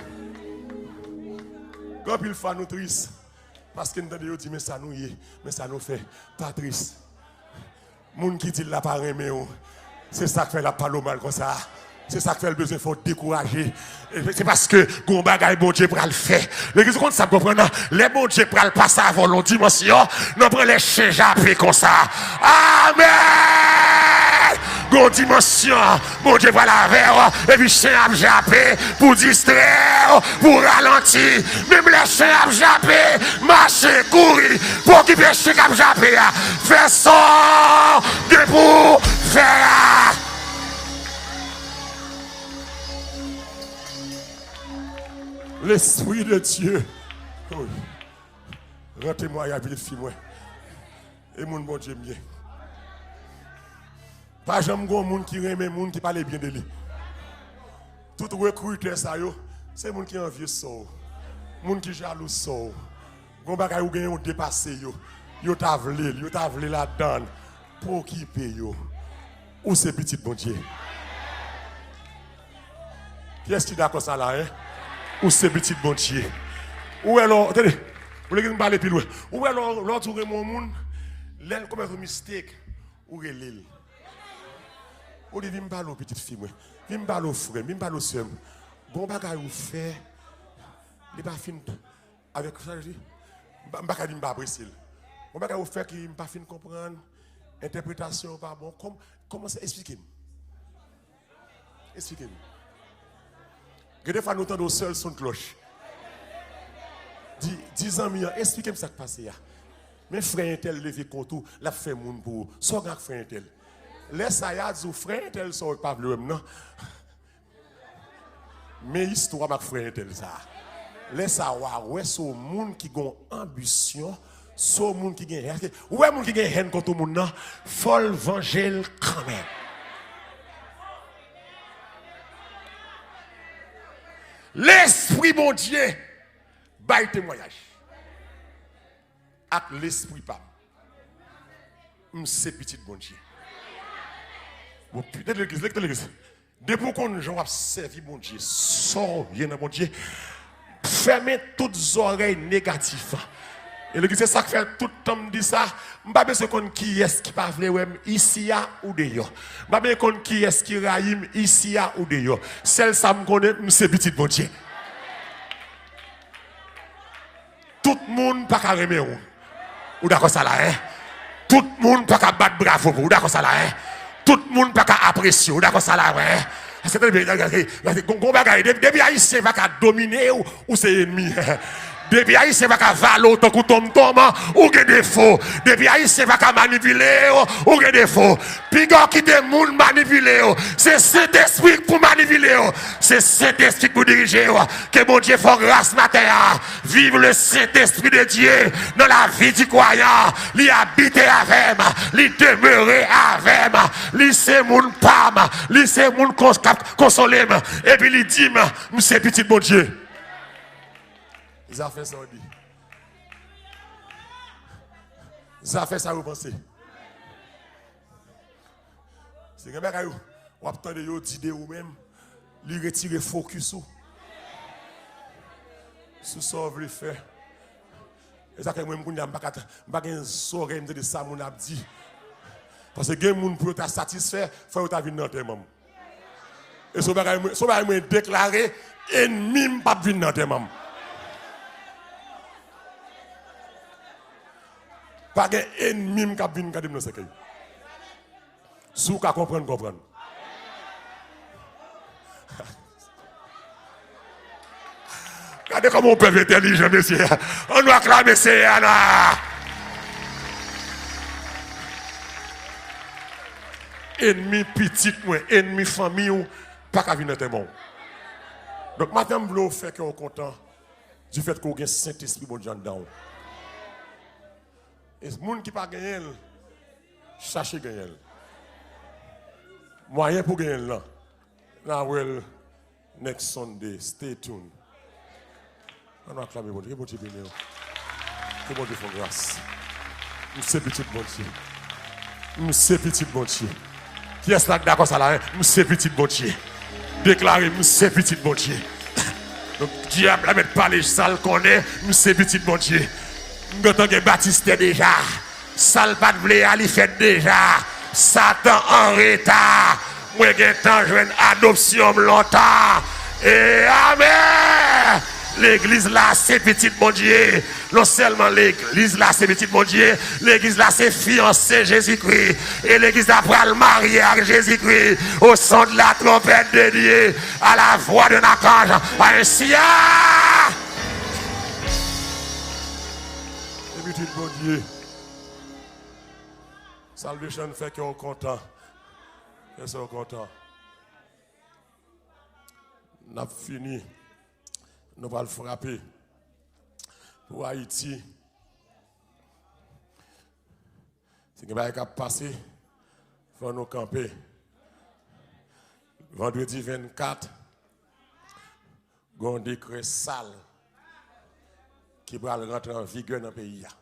Gen anpil fwa nou tris. Paske n tande yo di, men sa nou ye, men sa nou fè. Pa tris. Moun ki di l la pa renmen w. Se sa k fè l ap pale w mal konsa. Se sa k fè l bezwen fè w dekouraje. E se paske gon bagay Bondye pral fè. Legliz, ou konn sa m konprann nan? Lè Bondye pral pase avè w nan yon dimansyon, nan pran lè chen jape konsa. Amèn! Gon dimansyon, Bondye pral avè w, epi chen ap jape pou distrè w, pou ralanti. Menm lè chen ap jape, mache, kouri, pa okipe chen k ap jape a. Fè sa w gen pou w fè a. Lespri de Dye. Wi. Rantre mwen a pitit fi mwen. E moun Bondye m ye. Pa janm gon moun ki renmen moun ki pale byen de li. Tout rekritè sa yo, se moun ki anvye sa w. Moun ki jalou sa w. Gon bagay ou genyen ou depase yo. Yo ta vle l, yo ta vle ladan l. Pa okipe yo. Ou se pitit Bondye. Kiyès ki dakò sa la, en? Ou se pitit Bondye. Ou wè lò, tande, pou legliz m pale pi lwen. Ou wè lò, lò tou renmen yon moun, lè l komèt yon mistake, ou rele l. Ou di, vin m pale w pitit fi mwen. Vin m pale w frè m, vin m pale w sè m. Gon bagay ou fè, li pa fin avèk sa, li, m pa, m pa ka di m pa apresye l. Gon bagay ou fè ki m pa fin konprann, entèpretasyon w pa bon. Kòm, kòmanse eksplike m. Eksplike m. Gen de fwa nou tande yon sèl son klòch. Di, di zanmi an, eksplike m sa k pase a. Men frè entèl leve kont ou, l ap fè moun pou ou. Sa w gen ak frè entèl? Lè sa a, y a di w, frè entèl sa w pa vle wè m nan. Men istwa m ak frè entèl sa a. Lè sa a, w a wè se yon moun ki gen yon anbisyon, se yon moun ki gen hèn. Ou wè moun ki gen hèn kont yon moun nan, fò l vanje l kanmenm. Lespri Bondye bay temwayaj ak lespri pa m. M se pitit Bondye. Bon, pi-, tande legliz, tande legliz. Depi w konn jan w ap sèvi Bondye, sa w ye nan Bondye, fèmen tout zòrèy negatif. E legliz, se sa k fè tout tan m di sa, m pa bezwen konn kiyès ki pa vle wè m isi a ou deyò. M pa bezwen konn kiyès ki rayi m isi a ou deyò. Sèl sa m konnen, m se pitit Bondye. Tout moun pa ka renmen w. Ou dakò sa la, en? Tout moun pa ka bat bravo pou w. Ou dakò sa la, en? Tout moun pa ka apresye w. Ou dakò sa la, en? Paske, tande, tande, tande, gon, gon bagay, de-, depi Ayisyen pa ka domine w, ou se ènmi. Depi Ayisyen pa ka vale w tankou tonmtonm, ou gen defo. Depi Ayisyen pa ka manipile w, ou gen defo. Piga w kite moun manipile w. Se Sentespri k pou manipile w. Se Sentespri k pou dirije w. Ke Bondye fè w gras maten an. Vive le Saint-Esprit de Dieu dans la vie du croyant. Li abite avè m, li demere avè m, li se moun pa m, li se moun kons-, k ap konsole m. Epi li di m, m se pitit Bondye. Zafè sa w di. Zafè sa yo panse. Se gen bagay ou, w ap tande yo di de ou menm, li retire fokis ou sou sa w vle fè. E sa fè mwen, m kounye a, m pa ka, m pa gen zòrèy m tande sa moun ap di. Paske gen moun pou yo ta satisfè, fò yo ta vin nan antèman m. E se yon bagay mwen, se yon bagay mwen deklare, ènmi m p ap vin nan antèman m. Pa gen ènmi m k ap vin gade m nan sèkèy. Si w ka konprann, konprann. Gade kòman yon pèp entèlijan, mesye. Ann nou aklame Seyè a la. Enmi pitit mwen, enmi fanmi w, pa ka vin antèman w. Donk, maten, m vle w fè kè w kontan, difèt ke w gen Sentespri Bondye anndan w. E moun ki pa genyen l, chache genyen l. Mwayen pou genyen l lan, n a wè l next Sunday. Stay tuned. Ann nou aklame Bondye. Ke Bondye beni w. Ke Bondye fè w gras. M se pitit Bondye. M se pitit Bondye. Kiyès la k dakò sa la, en? M se pitit Bondye. Deklare, m se pitit Bondye. Donk, dyab la mèt pale sa l konnen, m se pitit Bondye. M gentan gen batistè deja. Sa l pa t vle a, li fèt deja. Satan an reta. Mwen gentan jwenn adopsyon m lontan. E amèn! Legliz la se pitit Bondye. Non sèlman legliz la se pitit Bondye, legliz la se fiyanse Jezikri. E legliz la pral marye ak Jezikri. Au son de la trompette de Dieu, à la voix d'un archange, ainsi a. Se pitit Bondye. Salvation fè kè w kontan. Fè sè w kontan. N ap fini. Nou pral frape pou Ayiti. Si gen bagay k ap pase, fò nou kanpe. Vandredi vennkat, gen yon dekrè sal ki pral rantre an vigè nan peyi a.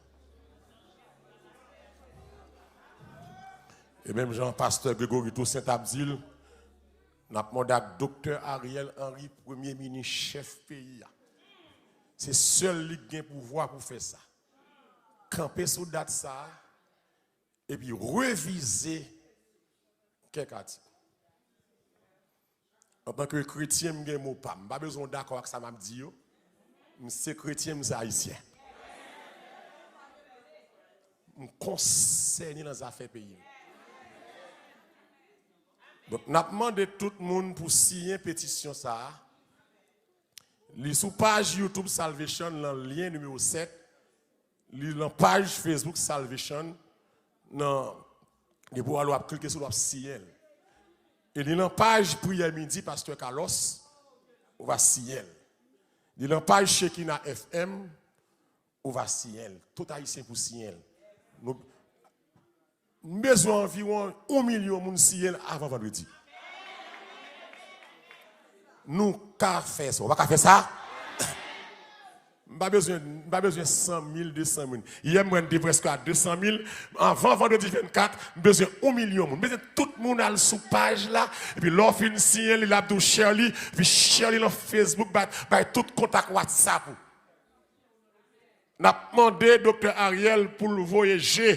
E menm jan pastè Gregory Toussaint t ap di l, n ap mande ak Doktè Ariel Henry, premye minis chèf peyi a. Se sèl li k gen pouvwa pou fè sa. Kanpe sou dat sa a, epi revize kèk atik. Antanke kretyen, m gen mo pa m. M pa bezwen w dakò ak sa m ap di yo. M se kretyen, m se ayisyen. M konsène nan zafè peyi m. Donk, n ap mande tout moun pou siyen petisyon sa a. Li sou paj YouTube Salvation lan, lyen nimewo sèt. Li lan paj Facebook Salvation. Nan, depi w al, w ap klike sou l, w ap siyen l. E li lan paj Priyè Midi Pastè Carlos, ou va siyen l. Li lan paj Shekinah F M, ou va siyen l. Tout Ayisyen pou siyen l. Nou, M bezwen anviwon yon milyon moun siyen l avan vandredi. Nou ka fè sa. Ou pa ka fè sa? M pa bezwen, m pa bezwen san mil, de san moun. Yè, m wè n te prèske a de san mil. Avan vandredi vennkat, m bezwen yon milyon moun. M bezwen tout moun al sou paj la. Epi lè w fin siyen li, l ap di w share li. Epi share li nan Facebook, bay, bay tout kontak WhatsApp ou. N ap mande Doktè Ariel pou l voye je,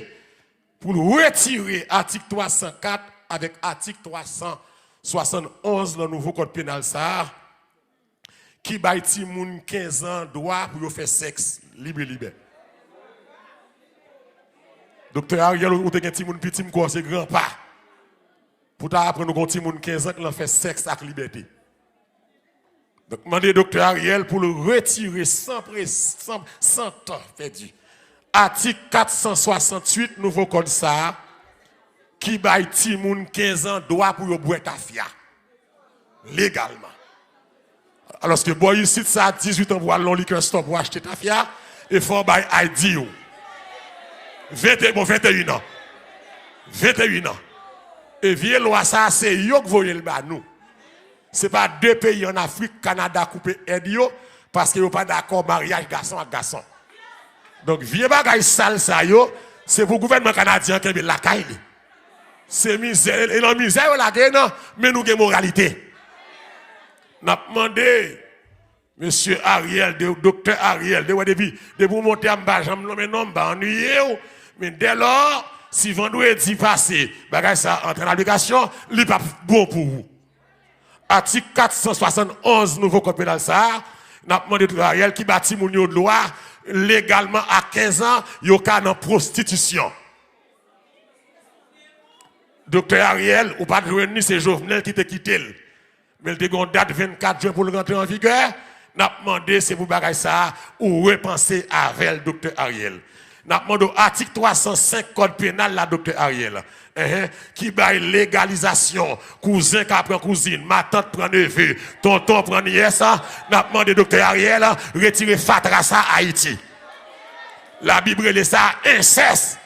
pou l retire atik twa san kat avèk atik twa san swasann onz nan nouvo kòd penal sa a, ki bay timoun kenz an dwa pou yo fè sèks libelibè. Doktè Ariel, ou te gen timoun piti, m kwè w se granpa. Pou ta aprann ou gon timoun kenz an k lan fè sèks ak libète. Donk, mande Doktè Ariel pou l retire san pre-, san, san tan pèdi atik kat san swasantuit nouvo kòd sa a, ki bay timoun kenz an dwa pou yo bwè tafya legalman. Alòske bò isit sa, dizuit an pou al nan liquor store pou achte tafya, e fò w bay I D ou. Vente, bon, venteyin an. Venteyin an. E vye lwa sa, se yo k voye l ba nou. Se pa de peyi ann Afrik, Kanada koupe èd yo, paske yo pa dakò maryaj gason ak gason. Donk, vye bagay sal sa yo, se pou gouvènman kanadyen an kenbe l lakay li. Se mizè, e nan mizè yo lage nan, men nou gen moralite. N ap mande Mesye Ariel, de, Doktè Ariel, de, wè, depi, depi w monte a, m pa janm nonmen non w, m pa annuiye w, men dèlò, si vandredi pase, bagay sa a antre an aplikasyon, li p ap bon pou ou. Atik kat san swasann onz nouvo kòd penal sa a, n ap mande Doktè Ariel ki ba timoun yo dwa, legalman a kenz an, yo ka nan pwostitisyon. Doktè Ariel, ou pa t jwenn li, se Jovenel ki te kite l. Men l te gen yon dat vennkat jen pou l rantre an vigè. N ap mande, se pou bagay sa a, ou repanse avè l, Doktè Ariel. N ap mande w atik twa san senk Kòd Penal la, Doktè Ariel, enhen, ki bay legalizasyon kouzen ka pran kouzin, matant pran neve, tonton pran nyès. N ap mande Doktè Ariel retire fatra sa Ayiti. Labib rele sa ensès.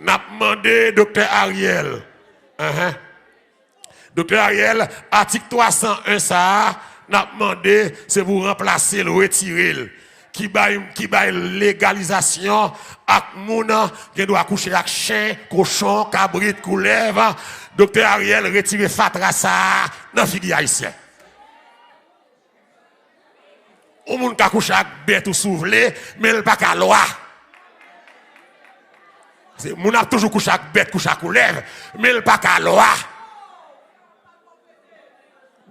N ap mande Doktè Ariel, enhen, Doktè Ariel, atik twa san en sa a, n ap mande se pou ranplase l, retire l. Ki bay, ki bay legalizasyon ak moun gen dwa kouche ak chen, kochon, kabrit, koulèv. Doktè Ariel, retire fatra sa a nan figi ayisyen. Yon moun ka kouche ak bèt ou si w vle, men l pa ka lwa. Se moun ap toujou kouche ak bèt, kouche ak koulèv, men l pa ka lwa.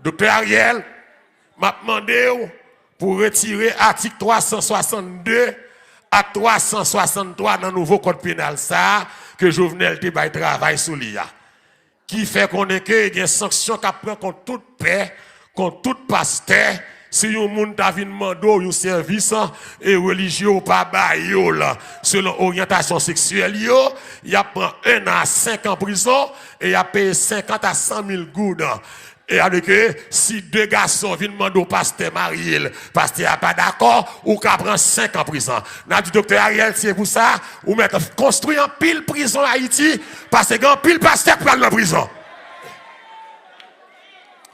Doktè Ariel, m ap mande w pou w retire atik twa san swasann de ak twa san swasann twa nan nouvo Kòd Penal sa a ke Jovenel te bay travay sou li a, ki fè konnen ke gen sanksyon k ap pran kont tout pè, kont tout pastè, si yon moun ta vin mande w yon sèvis, e, relijye, ou pa ba yo l selon oryantasyon seksyèl yo, y ap pran ennan a senk an prizon e y ap peye senkant a san mil goud. E alò ke si de gason vin mande w pastè marye l, pastè a pa dakò, ou ka pran senk an prizon. N ap di Doktè Ariel, se pou sa ou mèt konstwi anpil prizon Ayiti, paske gen anpil pastè k pral nan prizon.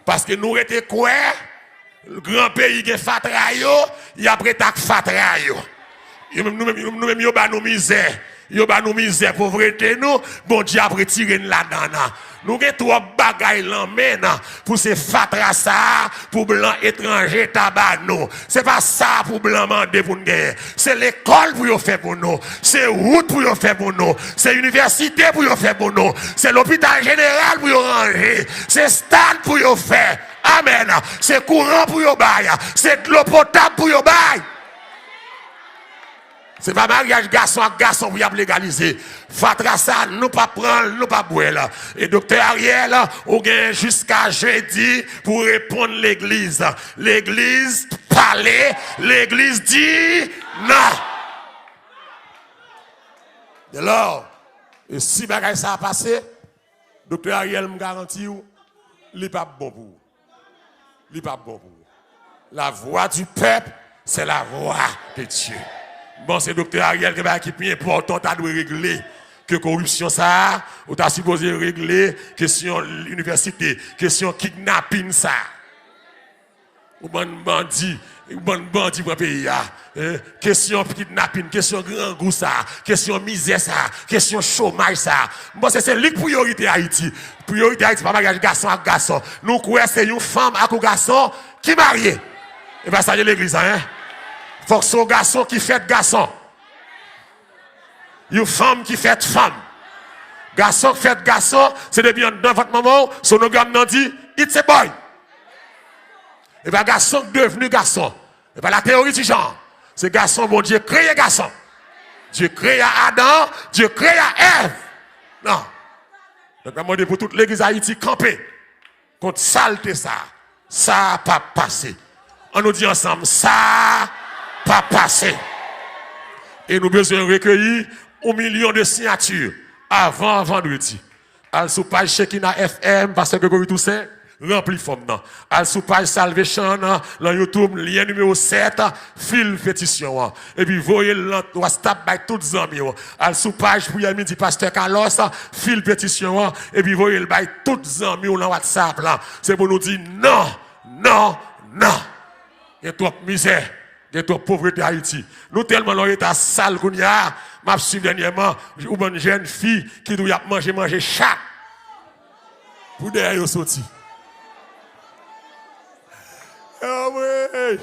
Paske nou rete kwè, gran peyi gen fatra yo, y ap rete ak fatra yo. Yo menm, nou menm, nou menm, yo ba nou mizè. Yo ba nou mizè, povrete nou, Bondye ap retire n ladan l. Nou gen twòp bagay nan men n pou se fatra sa a, pou blan etranje ta ba nou. Se pa sa pou blan mande pou n genyen. Se lekòl pou yo fè pou nou. Se wout pou yo fè pou nou. Se inivèsite pou yo fè pou nou. Se lopital jeneral pou yo ranje. Se stad pou yo fè. Amèn. Se kouran pou yo bay. Se dlo potab pou yo bay. Se pa maryaj gason ak gason pou y ap legalize. Fatra sa, nou p ap pran l, nou p ap bwè l. E Doktè Ariel, ou gen jiska jedi pou reponn legliz. Legliz pale, legliz di non. Dèlò, e si bagay sa a pase, Doktè Ariel, m garanti w, li p ap bon pou ou. Li p ap bon pou ou. La voix du peuple, c'est la voix de Dieu. M panse Doktè Ariel gen bagay ki pi enpòtan ta dwe regle ke koripsyon sa a, ou ta sipoze regle kesyon inivèsite, kesyon kidnapin sa a. Ou bann bandi, ou bann bandi pran peyi a. Hein? Kesyon kidnapin, kesyon grangou sa, kesyon mizè sa, kesyon chomaj sa. M panse se li k priyorite Ayiti. Priyorite Ayiti pa maryaj gason ak gason. Nou kwè se yon fanm ak yon gason ki marye. E pa sa ye legliz la, hein? Fòk se yon gason ki fèt gason. Yon fanm ki fèt fanm. Gason k fèt gason, se depi anndan vant manman w, sonogram nan di, it's a boy. E pa gason k devni gason. E pa la théorie du genre. Se gason Bondye kreye gason. Dieu créa Adam, Dieu créa Èv. Non. Donk, mwen mande pou tout legliz Ayiti kanpe kont salte sa. Sa p ap pase. Ann nou di ansanm, sa p ap pase. E nou bezwen rekeyi yon milyon de siyati avan vandredi. Al sou paj Shekinah F M, Pastè Gregory Toussaint, ranpli fòm nan. Al sou paj Salvation nan, nan YouTube, lyen nimewo sèt, fil petisyon an. Epi voye l nan WhatsApp bay tout zanmi w. Al sou paj Priyè Midi Pastè Carlos, fil petisyon an, epi voye l bay tout zanmi w nan WhatsApp la. Se pou nou di non, non, non. Gen twòp mizè. Gen twòp povrete Ayiti. Nou tèlman nan yon eta sal kounye a, m ap swiv dènyèman, yon bann jèn fi ki di w y ap manje, manje chat. Pou dèyè yo soti. Anmwey!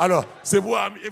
Alò, se pou ami.